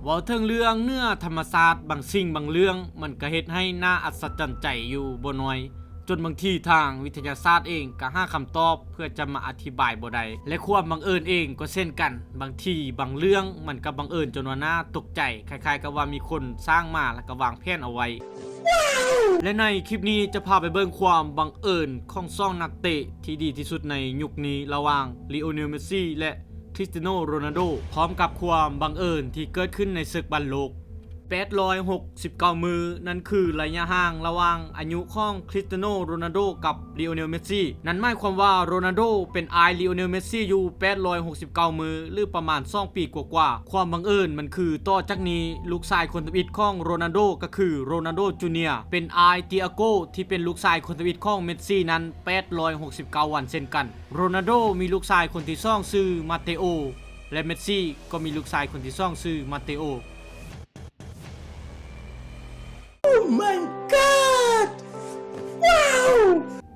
ເວົ້າເຖິງເລື່ອງເໜືອທຳມະຊາດ ບາງສິ່ງບາງເລື່ອງ ມັນກະເຮັດໃຫ້ໜ້າອັດສະຈັນໃຈຢູ່ບໍ່ໜ້ອຍ, ຈົນບາງທີທາງວິທະຍາສາດເອງກະຫາຄຳຕອບເພື່ອຈະມາອະທິບາຍບໍ່ໄດ້ ແລະ ຄວາມບັງເອີນເອງກໍເຊັ່ນກັນ, ບາງທີບາງເລື່ອງມັນກະບັງເອີນຈົນວ່າໜ້າຕົກໃຈ, ຄ້າຍໆກັບວ່າມີຄົນສ້າງມາ ແລະ ກະວາງແຜນເອົາໄວ້. ແລະໃນຄລິບນີ້ຈະພາໄປເບິ່ງຄວາມບັງເອີນຂອງສອງນັກເຕະທີ່ດີທີ່ສຸດໃນຍຸກນີ້ ລະຫວ່າງ Lionel Messi ແລະ Cristiano Ronaldo ພ້ອມກັບຄວາມບັງເອີນທີ່ເກີດຂຶ້ນໃນເສິກບານໂລກ ແປດຮ້ອຍຫົກສິບເກົ້າມື້, ນັ້ນຄືໄລຍະຫ່າງລະຫວ່າງອາຍຸຂອງ Cristiano Ronaldo ກັບ Lionel Messi. ນັ້ນໝາຍຄວາມວ່າ Ronaldo ເປັນອ້າຍ Lionel Messi ຢູ່ແປດຮ້ອຍຫົກສິບເກົ້າມື້ ຫຼື ປະມານສອງປີກວ່າໆ. ຄວາມບັງເອີນມັນຄື ຕໍ່ຈາກນີ້ ລູກຊາຍຄົນທຳອິດຂອງ Ronaldo ກໍຄື Ronaldo Junior ເປັນອ້າຍ Thiago ທີ່ເປັນລູກຊາຍຄົນທຳອິດຂອງ Messi ນັ້ນ ແປດຮ້ອຍຫົກສິບເກົ້າວັນເຊັ່ນກັນ. Ronaldo ມີລູກຊາຍຄົນທີສອງຊື່ Matteo ແລະ Messi ກໍມີລູກຊາຍຄົນທີສອງຊື່ Matteo. Oh my god! Wow!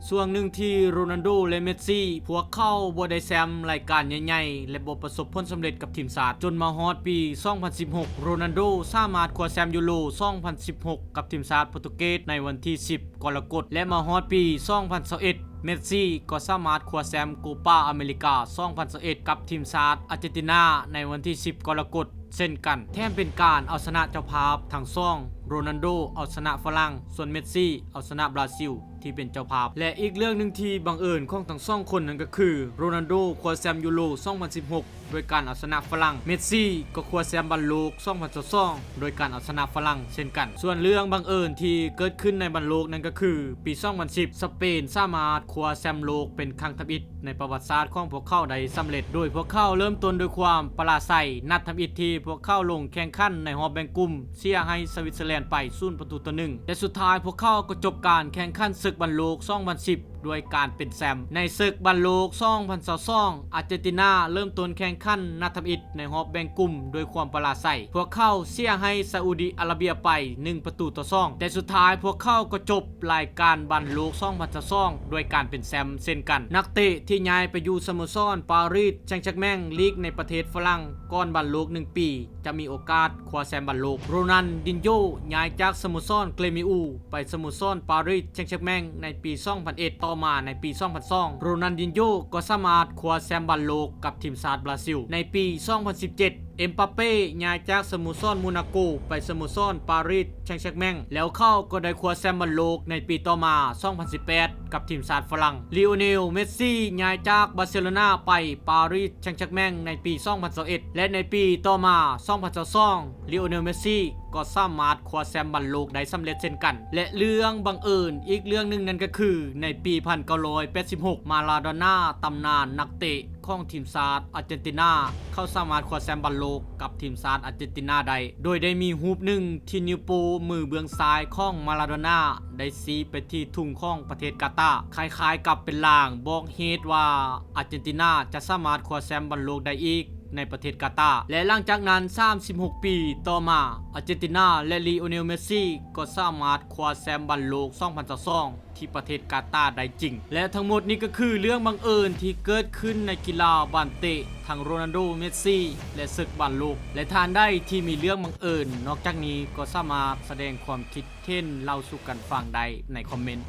ຊ່ວງໜຶ່ງທີ່ Ronaldo ແລະ Messi ພວກເຂົາບໍ່ໄດ້ແຊມລາຍການໃຫຍ່ໆ ແລະ ບໍ່ປະສົບຜົນສຳເລັດກັບທີມຊາດ, ຈົນມາຮອດປີສອງພັນສິບຫົກ Ronaldo ສາມາດຄວ້າແຊມຢູໂຣສອງພັນສິບຫົກກັບທີມຊາດໂປຣຕຸເກດໃນວັນທີສິບ ກໍລະກົດ ແລະ ມາຮອດປີສອງພັນຊາວເອັດ Messi ກໍສາມາດຄວ້າແຊມໂກປາອາເມລິກາສອງພັນຊາວເອັດກັບທີມຊາດອາເຈນຕິນາໃນວັນທີສິບ ກໍລະກົດເຊັ່ນກັນ, ແຖມເປັນການເອົາຊະນະເຈົ້າພາບທັງສອງ, Ronaldo ເອົາຊະນະຝຣັ່ງ, ສ່ວນ Messi ເອົາຊະນະບຣາຊິລທີ່ເປັນເຈົ້າພາບ. ແລະ ອີກເລື່ອງໜຶ່ງທີ່ບັງເອີນຂອງທັງສອງຄົນນັ້ນກໍຄື Ronaldo ຄວ້າແຊມຢູໂຣສອງພັນສິບຫົກ ໂດຍການເອົາຊະນະຝຣັ່ງ, Messi ກໍຄວ້າແຊມບານໂລກສອງພັນຊາວສອງ ໂດຍການເອົາຊະນະຝຣັ່ງເຊັ່ນກັນ. ສ່ວນເລື່ອງບັງເອີນທີ່ເກີດຂຶ້ນໃນບານໂລກນັ້ນກໍຄື ປີສອງພັນສິບ ສະເປນສາມາດຄວ້າແຊມໂລກເປັນຄັ້ງທຳອິດໃນປະຫວັດສາດຂອງພວກເຂົາໄດ້ສຳເລັດ, ໂດຍພວກເຂົາເລີ່ມຕົ້ນດ້ວຍຄວາມປະລາໄຊ ນັດທຳອິດທີ່ພວກເຂົາລົງແຂ່ງຂັນໃນຮອບແບ່ງກຸ່ມ ເສຍໃຫ້ສະວິດເຊີແລນໄປສູນປະຕູຕໍ່ໜຶ່ງ ແຕ່ສຸດທ້າຍພວກເຂົາກໍຈົບການແຂ່ງຂັນເສິກບານໂລກສອງພັນສິບ ດ້ວຍການເປັນແຊມໃນເສິກບານໂລກສອງພັນຊາວສອງ. ອາເຈນຕິນາເລີ່ມຕົ້ນແຂ່ງຂັນນັດທຳອິດໃນຮອບແບ່ງກຸ່ມດ້ວຍຄວາມປະລາໄຊ, ພວກເຂົາເສຍໃຫ້ຊາອຸດີອາຣາເບຍໄປໜຶ່ງປະຕູຕໍ່ສອງ ແຕ່ສຸດທ້າຍພວກເຂົາກໍຈົບລາຍການບານໂລກສອງພັນຊາວສອງດ້ວຍການເປັນແຊມເຊັ່ນກັນ. ນັກເຕະທີ່ຍ້າຍໄປຢູ່ສະໂມສອນປາຣີແຊງແຊັກແມັງ ລີກໃນປະເທດຝຣັ່ງ ກ່ອນບານໂລກໜຶ່ງປີ ຈະມີໂອກາດຄວ້າແຊມບານໂລກ. ໂຣນັນດິນໂຢ ຍ້າຍຈາກສະໂມສອນເກຣມີອູ ໄປສະໂມສອນປາຣີແຊງແຊັກແມັງໃນປີສອງພັນເອັດ, ຕໍ່ມາໃນປີສອງພັນສອງ ໂຣນັນດິນໂຢກໍສາມາດຄວ້າແຊມບານໂລກກັບທີມຊາດບຣາຊິລ. ໃນປີສອງພັນສິບເຈັດ ເອັມປາເປ້ ຍ້າຍຈາກສະໂມສອນໂມນາໂກ ໄປສະໂມສອນປາຣີແຊງແຊັກແມັງ ແລ້ວເຂົາກໍໄດ້ຄວ້າແຊມບານໂລກໃນປີຕໍ່ມາ ສອງພັນສິບແປດ ກັບທີມຊາດຝຣັ່ງ. ລີໂອເນລ ເມດຊີ ຍ້າຍຈາກບາເຊໂລນາໄປປາຣີແຊງແຊັກແມັງໃນປີສອງພັນຊາວເອັດ ແລະ ໃນປີຕໍ່ມາ ສອງພັນຊາວສອງ ລີໂອເນລ ເມດຊີ ກໍສາມາດຄວ້າແຊມບານໂລກໄດ້ສຳເລັດເຊັ່ນກັນ. ແລະ ເລື່ອງບັງເອີນອີກເລື່ອງໜຶ່ງນັ້ນກໍຄື ໃນປີພັນເກົ້າຮ້ອຍແປດສິບຫົກ ມາລາໂດນາ ຕຳນານນັກເຕະຂອງທີມຊາດອາເຈນຕິນາ ເຂົາສາມາດຄວ້າແຊມບານໂລກກັບທີມຊາດອາເຈນຕິນາໄດ້ ໂດຍໄດ້ມີຮູບໜຶ່ງທີ່ນິ້ວໂປ້ມືເບື້ອງຊ້າຍຂອງມາລາໂດນາ ໄດ້ຊີ້ໄປທີ່ທຸງຂອງປະເທດກາຕາ ຄ້າຍໆກັບເປັນລາງບອກເຫດວ່າ ອາເຈນຕິນາຈະສາມາດຄວ້າແຊມບານໂລກໄດ້ອີກໃນປະເທດກາຕາ. ແລະ ຫຼັງຈາກນັ້ນ ສາມສິບຫົກປີຕໍ່ມາ ອາເຈນຕິນາ ແລະ ລີໂອເນລ ເມດຊີ ກໍສາມາດຄວ້າແຊມບານໂລກສອງພັນຊາວສອງ ທີ່ປະເທດກາຕາໄດ້ຈິງ. ແລະ ທັງໝົດນີ້ກໍຄືເລື່ອງບັງເອີນທີ່ເກີດຂຶ້ນໃນກິລາບານເຕະ ທັງໂຣນັນໂດ ເມດຊີ ແລະ ເສິກບານໂລກ. ແລະ ທ່ານໃດທີ່ມີເລື່ອງບັງເອີນນອກຈາກນີ້ ກໍສາມາດສະແດງຄວາມຄິດ ເຫັນເລົ່າສູ່ກັນຟັງໄດ້ໃນຄອມເມັນ.